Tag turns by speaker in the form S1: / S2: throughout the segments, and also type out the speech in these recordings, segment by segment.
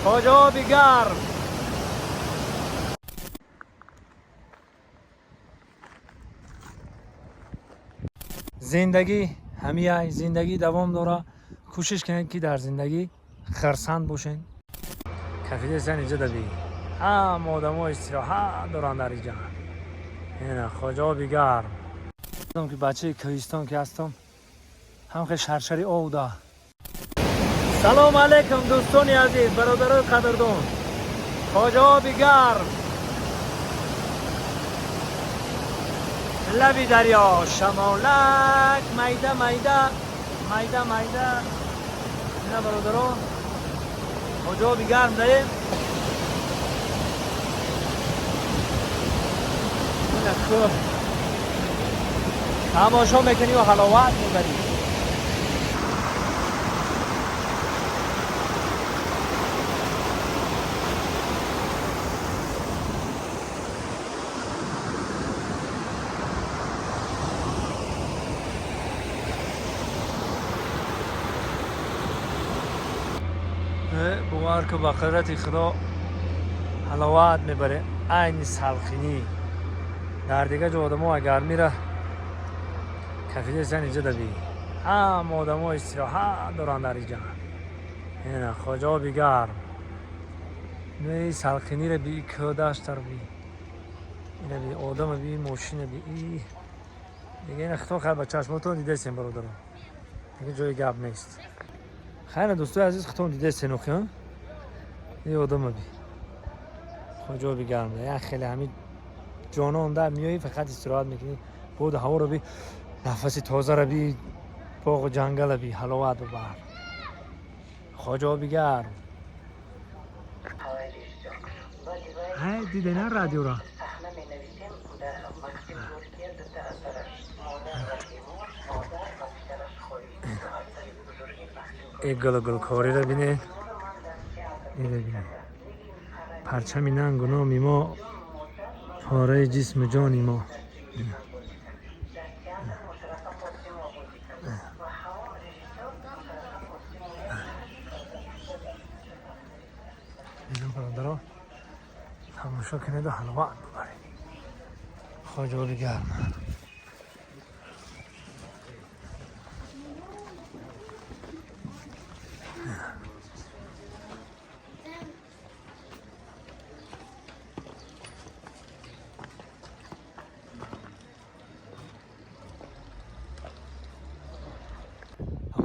S1: Хоҷаоби гарм. Зиндагӣ ҳамияй, зиндагӣ давом дора. Кӯшиш кунед, ки дар зиндагӣ хурсанд бошед. Кафидесан инҷа даби. Ҳама одамо истироҳат доранд дар инҷа. Ина Хоҷаоби гарм. Ки бачаи кӯҳистон ки ҳастам, ҳам хел шаршари ов да. Салом алейкум, дӯстони азиз, бародарои қадрдон. Хоҷаоби гарм. Лаби дарё шамолак майда майда майда майда. Ина бародарон, Хоҷаоби гарм даем. Ина кӯҳ. Тамошо мекунӣ ва ҳаловат мебарӣ. Бовар ку, ба қудрати Худо ҳаловат мебаре. Айни салқинӣ. Дар дигар ҷо одамо агар мира кафидесан инҷа даби. Ҳама одамо истироҳат доранд дар инҷа. Ина Хоҷаоби гарм. Не салқиниро би, кӯҳ даштар би. Ина би, одама би, мошина би. Дига ина хито хай ба чашмотон дидесем, бародарон. Дига ҷои гап нест. Хайна, дӯстои азиз, хитон дидесен охи, и одама би. Хоҷаоби гарм. Як хеле ҳамин ҷонон да миёӣ, фақат истироҳат мекунӣ. Боду ҳаворо би, нафаси тозаро би, боғу ҷангала би, ҳаловат бибар. Хоҷаоби гарм. Ҳай, диде на радиора?
S2: Саҳна менависем, дар Максим Горький дута асараш «Модар ва бемор», «Модар ва писараш» хориҷ, ду асари бузурги Максим.
S1: Э гулу гулкориро бине. Иро бине. Парчами нангу номи мо, пораи ҷисму ҷони мо.
S2: Дар театр Мушаррафа Қосимова бозӣ кард ва ҳамон режиссёр Мушаррафа Қосимова.
S1: Ина бародаро, тамошо кунеду ҳаловат бибаред. Хоҷаоби гарм.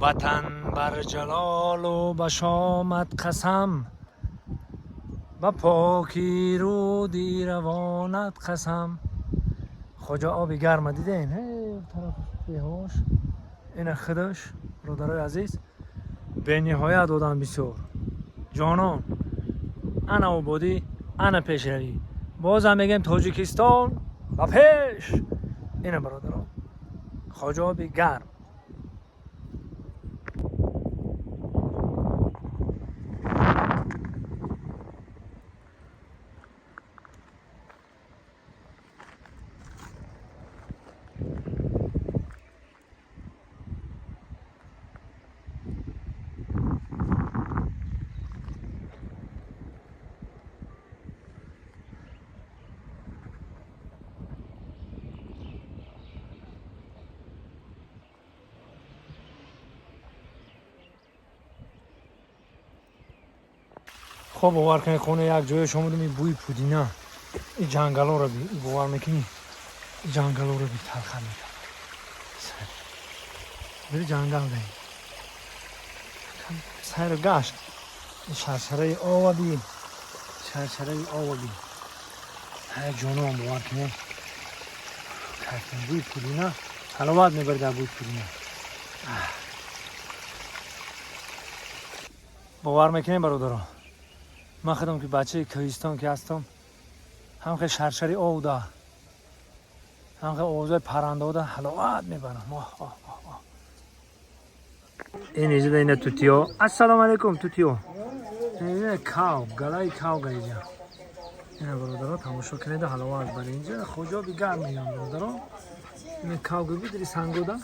S1: Ватан бар ҷалолу ба шомат қасам, ба покӣ руди равонат қасам. Хоҷа оби гарма дидем, тараф беҳош. Ина худаш, бародарои азиз, бениҳоят одам бисёр. Ҷонон, ана ободӣ, ана пешравӣ. Бозам мегӯем, Тоҷикистон ба пеш. Ина бародарон, Хоҷаоби гарм. Хоб, бовар кунед, хона як ҷояш омадам, и бӯи пудина, и ҷангалоро би, и бовар мекунӣ, и ҷангалоро би, талха мекард. Бири ҷангал даи сайру гашт. И шаршараи ова би, шаршараи ова би. Ҳай ҷонон, бовар кунед, кайфин, бӯи пудина, ҳаловат мебарад дар бӯи пудина. Бовар мекунем, бародарон, ман худам ки бачаи кӯҳистон ки ҳастам, ҳам хел шаршари ов да, ҳам хел овозҳои паррандаҳо да ҳаловат мебарам. Оҳ, оҳ, оҳ, оҳ. Ин иҷода ина тутиё. Ассалому алайкум, тутиё. Ина кав, галаи кавга иҷа. Ина бародаро, тамошо кунеду ҳаловат бар. Инҷа Хоҷаоби гарм мегӯям, бародаро. Ина кавга бидири сангода.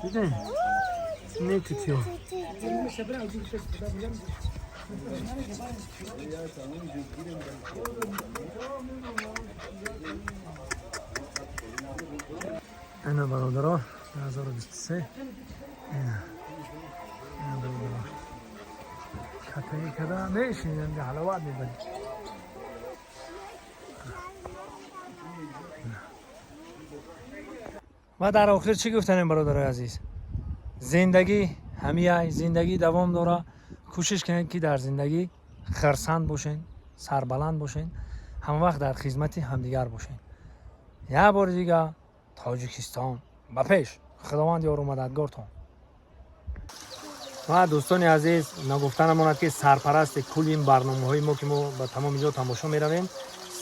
S1: Дидем? Не тутиё. Ана, бародаро, 2023. Ина, бародаро, катаги када мешинем, ҳаловат мебарем. Ва дар охир чӣ гуфтанем, бародарои азиз? Зиндагӣ ҳамияй, зиндагӣ давом дора. Кӯшиш кунед, ки дар зиндагӣ хирсанд бошен, сарбаланд бошен, ҳамавақт дар хизмати ҳамдигар бошен. Як бори дига, Тоҷикистон ба пеш! Худованд ёру мададгортон. Ва, дӯстони азиз, нагуфта намонад, ки сарпарасти кулли ин барномаҳои мо, ки мо ба тамоми ҷо тамошо меравем,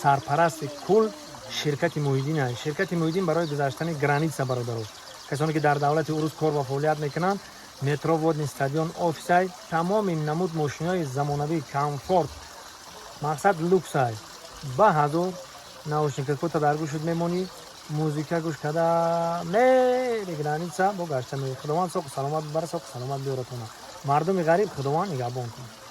S1: сарпарасти кул ширкати Муҳиддин аст. Ширкати Муҳиддин барои гузаштани граница, бародаро, касоне ки дар давлати урус кор ва фаъолият мекунанд, метро Водный стадион офисай. Тамоми намуд мошинои замонавӣ, комфорт, мақсад люксай. Ба ҳазор наушникакота дар гӯшут мемонӣ, музыка гӯш карда мери граница, бо гашта меи. Худованд соқу саломат бибара, соқу саломат биёратона. Мардуми ғариб, Худованд нигаҳбон кунад.